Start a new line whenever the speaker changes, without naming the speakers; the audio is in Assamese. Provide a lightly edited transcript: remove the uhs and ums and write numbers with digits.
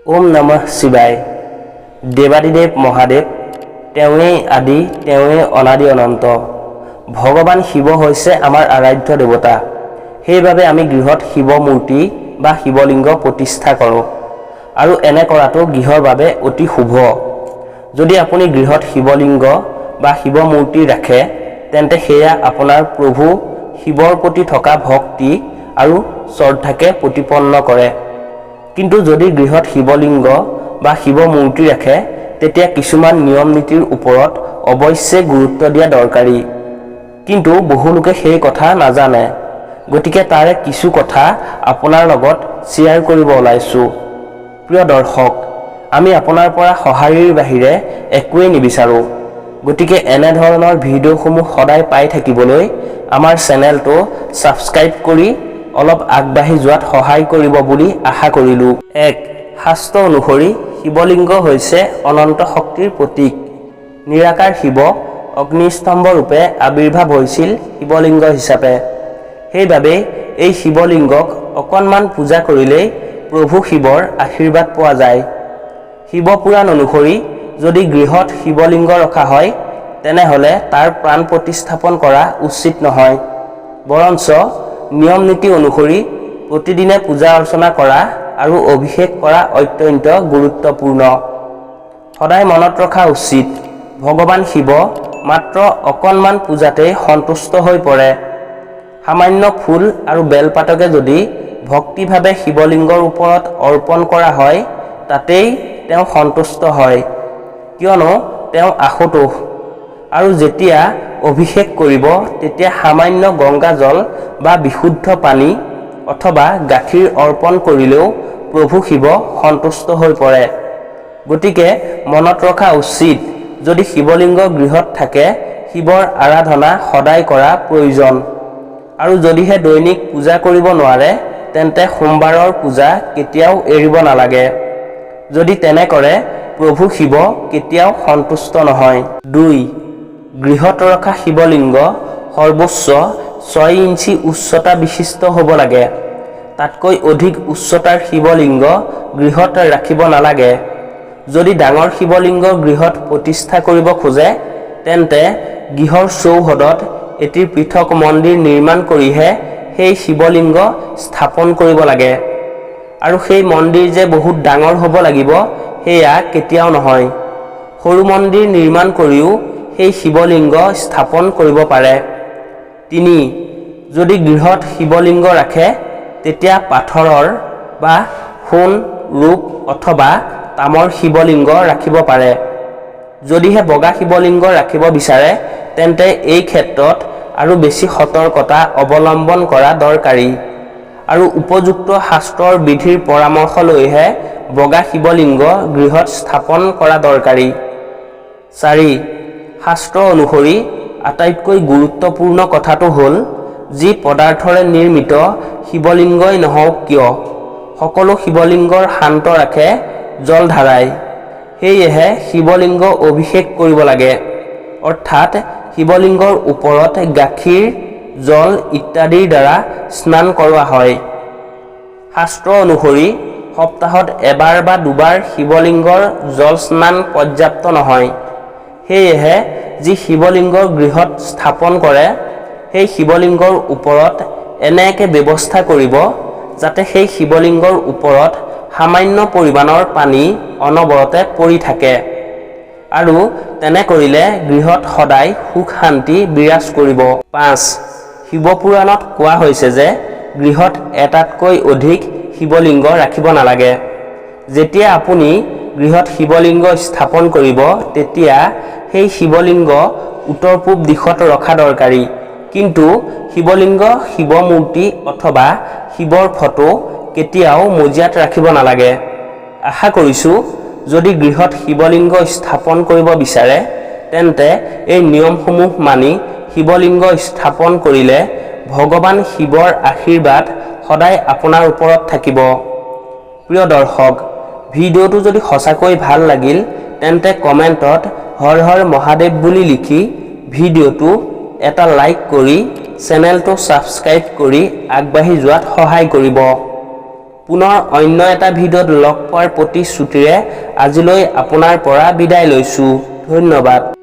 ওম নমঃ শিৱায়। দেৱাদিদেৱ মহাদেৱ তেওঁৱেই আদি, তেওঁৱেই অনাদি অনন্ত। ভগৱান শিৱ হৈছে আমাৰ আৰাধ্য দেৱতা। সেইবাবে আমি গৃহত শিৱ মূৰ্তি বা শিৱলিংগ প্ৰতিষ্ঠা কৰোঁ আৰু এনে কৰাটো গৃহৰ বাবে অতি শুভ। যদি আপুনি গৃহত শিৱলিংগ বা শিৱ মূৰ্তি ৰাখে, তেন্তে সেয়া আপোনাৰ প্ৰভু শিৱৰ প্ৰতি থকা ভক্তি আৰু শ্ৰদ্ধাকে প্ৰতিপন্ন কৰে। কিন্তু যদি গৃহত শিৱলিংগ বা শিৱ মূৰ্তি ৰাখে, তেতিয়া কিছুমান নিয়ম নীতিৰ ওপৰত অৱশ্যে গুৰুত্ব দিয়া দৰকাৰী। কিন্তু বহুলোকে সেই কথা নাজানে। গতিকে তাৰে কিছু কথা আপোনাৰ লগত শ্বেয়াৰ কৰিব ওলাইছোঁ। প্ৰিয় দৰ্শক, আমি আপোনাৰ পৰা সঁহাৰিৰ বাহিৰে একোৱেই নিবিচাৰোঁ। গতিকে এনেধৰণৰ ভিডিঅ'সমূহ সদায় পাই থাকিবলৈ আমাৰ চেনেলটো ছাবস্ক্ৰাইব কৰি অলপ আগবাঢ়ি যোৱাত সহায় কৰিব বুলি আশা কৰিলোঁ। 1, শাস্ত্ৰ অনুসৰি শিৱলিংগ হৈছে অনন্ত শক্তিৰ প্ৰতীক। নিৰাকাৰ শিৱ অগ্নিস্তম্ভ ৰূপে আৱিৰ্ভাৱ হৈছিল শিৱলিংগ হিচাপে। সেইবাবেই এই শিৱলিংগক অকণমান পূজা কৰিলেই প্ৰভু শিৱৰ আশীৰ্বাদ পোৱা যায়। শিৱপুৰাণ অনুসৰি যদি গৃহত শিৱলিংগ ৰখা হয়, তেনেহ'লে তাৰ প্ৰাণ প্ৰতিস্থাপন কৰা উচিত নহয়। বৰঞ্চ নিয়ম নীতি অনুসৰি প্ৰতিদিনে পূজা অৰ্চনা কৰা আৰু অভিষেক কৰা অত্যন্ত গুৰুত্বপূৰ্ণ। সদায় মনত ৰখা উচিত, ভগৱান শিৱ মাত্ৰ অকণমান পূজাতেই সন্তুষ্ট হৈ পৰে। সামান্য ফুল আৰু বেলপাতকে যদি ভক্তিভাৱে শিৱলিংগৰ ওপৰত অৰ্পণ কৰা হয়, তাতেই তেওঁ সন্তুষ্ট হয়, কিয়নো তেওঁ আশুতোষ। আৰু যেতিয়া অভিষেক কৰিব, তেতিয়া সামান্য গংগা জল বা বিশুদ্ধ পানী অথবা গাখীৰ অৰ্পণ কৰিলেও প্ৰভু শিৱ সন্তুষ্ট হৈ পৰে। গতিকে মনত ৰখা উচিত, যদি শিৱলিংগ গৃহত থাকে, শিৱৰ আৰাধনা সদায় কৰা প্ৰয়োজন। আৰু যদিহে দৈনিক পূজা কৰিব নোৱাৰে, তেন্তে সোমবাৰৰ পূজা কেতিয়াও এৰিব নালাগে। যদি তেনে কৰে, প্ৰভু শিৱ কেতিয়াও সন্তুষ্ট নহয়। 2, গৃহত ৰখা শিৱলিংগ সৰ্বোচ্চ 6 ইঞ্চি উচ্চতা বিশিষ্ট হ'ব লাগে। তাতকৈ অধিক উচ্চতাৰ শিৱলিংগ গৃহত ৰাখিব নালাগে। যদি ডাঙৰ শিৱলিংগ গৃহত প্ৰতিষ্ঠা কৰিব খোজে, তেন্তে গৃহৰ চৌহদত এটি পৃথক মন্দিৰ নিৰ্মাণ কৰিহে সেই শিৱলিংগ স্থাপন কৰিব লাগে। আৰু সেই মন্দিৰ যে বহুত ডাঙৰ হ'ব লাগিব, সেয়া কেতিয়াও নহয়। সৰু মন্দিৰ নিৰ্মাণ কৰিও সেই শিৱলিংগ স্থাপন কৰিব পাৰে। 3, যদি গৃহত শিৱলিংগ ৰাখে, তেতিয়া পাথৰৰ বা সোণ, ৰূপ অথবা তামৰ শিৱলিংগ ৰাখিব পাৰে। যদিহে বগা শিৱলিংগ ৰাখিব বিচাৰে, তেন্তে এই ক্ষেত্ৰত আৰু বেছি সতৰ্কতা অৱলম্বন কৰা দৰকাৰী আৰু উপযুক্ত শাস্ত্ৰৰ বিধিৰ পৰামৰ্শ লৈহে বগা শিৱলিংগ গৃহত স্থাপন কৰা দৰকাৰী। 4, শাস্ত্ৰ অনুসৰি আটাইতকৈ গুৰুত্বপূৰ্ণ কথাটো হ'ল, যি পদাৰ্থৰে নিৰ্মিত শিৱলিংগই নহওক কিয়, সকলো শিৱলিংগৰ শান্ত ৰাখে জলধাৰাই। সেয়েহে শিৱলিংগ অভিষেক কৰিব লাগে, অৰ্থাৎ শিৱলিংগৰ ওপৰত গাখীৰ, জল ইত্যাদিৰ দ্বাৰা স্নান কৰোৱা হয়। শাস্ত্ৰ অনুসৰি সপ্তাহত এবাৰ বা দুবাৰ শিৱলিংগৰ জল স্নান পৰ্যাপ্ত নহয়। সেয়েহে যি শিৱলিংগ গৃহত স্থাপন কৰে, সেই শিৱলিংগৰ ওপৰত এনে এক ব্যৱস্থা কৰিব যাতে সেই শিৱলিংগৰ ওপৰত সামান্য পৰিমাণৰ পানী অনবৰতে পৰি থাকে। আৰু তেনে কৰিলে গৃহত সদায় সুখ শান্তি বিৰাজ কৰিব। 5, শিৱপুৰাণত কোৱা হৈছে যে গৃহত এটাতকৈ অধিক শিৱলিংগ ৰাখিব নালাগে। যেতিয়া আপুনি গৃহত শিৱলিংগ স্থাপন কৰিব, তেতিয়া সেই শিৱলিংগ উত্তৰ পূব দিশত ৰখা দৰকাৰী। কিন্তু শিৱলিংগ, শিৱ মূৰ্তি অথবা শিৱৰ ফটো কেতিয়াও মজিয়াত ৰাখিব নালাগে। আশা কৰিছোঁ, যদি গৃহত শিৱলিংগ স্থাপন কৰিব বিচাৰে, তেন্তে এই নিয়মসমূহ মানি শিৱলিংগ স্থাপন কৰিলে ভগৱান শিৱৰ আশীৰ্বাদ সদায় আপোনাৰ ওপৰত থাকিব। প্ৰিয় দৰ্শক, ভিডিঅ'টো যদি সঁচাকৈ ভাল লাগিল, তেন্তে কমেণ্টত হৰ হৰ মহাদেৱ বুলি লিখি ভিডিঅ'টো এটা লাইক কৰি চেনেলটো ছাবস্ক্ৰাইব কৰি আগবাঢ়ি যোৱাত সহায় কৰিব। পুনৰ অন্য এটা ভিডিঅ'ত লগ পোৱাৰ প্ৰতিশ্ৰুতিৰে আজিলৈ আপোনাৰ পৰা বিদায় লৈছোঁ। ধন্যবাদ।